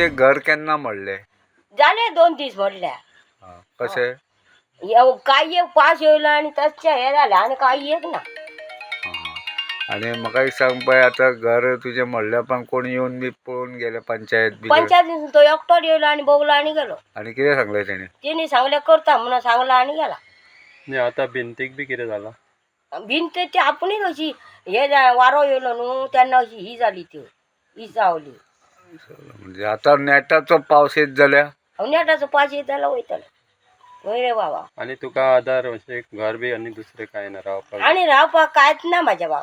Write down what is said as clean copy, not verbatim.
तुजें घर केन्ना मोडलें? जाले 2 दीस म्हटल्या. आं, कशें? काय एक पास येयलो आनी तशें हें जालें आनी काय एक ना. आं, आनी म्हाका एक सांग पळय, आतां घर तुजें मोडल्या पण कोण येवन बी पळोवन गेले, पंचायत बी? पंचायतीन तो एकटोच येयलो आनी बगलो आनी गेलो. आनी कितें सांगलें तेणें? तेणी सांगलें करता म्हणून सांगलां आनी गेला. न्ही, आतां भिंतीक बी कितें जालां? भिंत ती आपणूच अशी हे वारो येयलो न्हू तेन्ना अशी ही जाली, त्यो इसावली. म्हणजे आतां नेटाचो पावस येत जाल्यार? नेटाचो पास येत जाल्यार वयतलो वय रे बाबा. आनी तुका आदार अशें घर बी आनी दुसरें कांय ना रावपाक? आनी रावपाक कांयच ना म्हाज्या बाबा.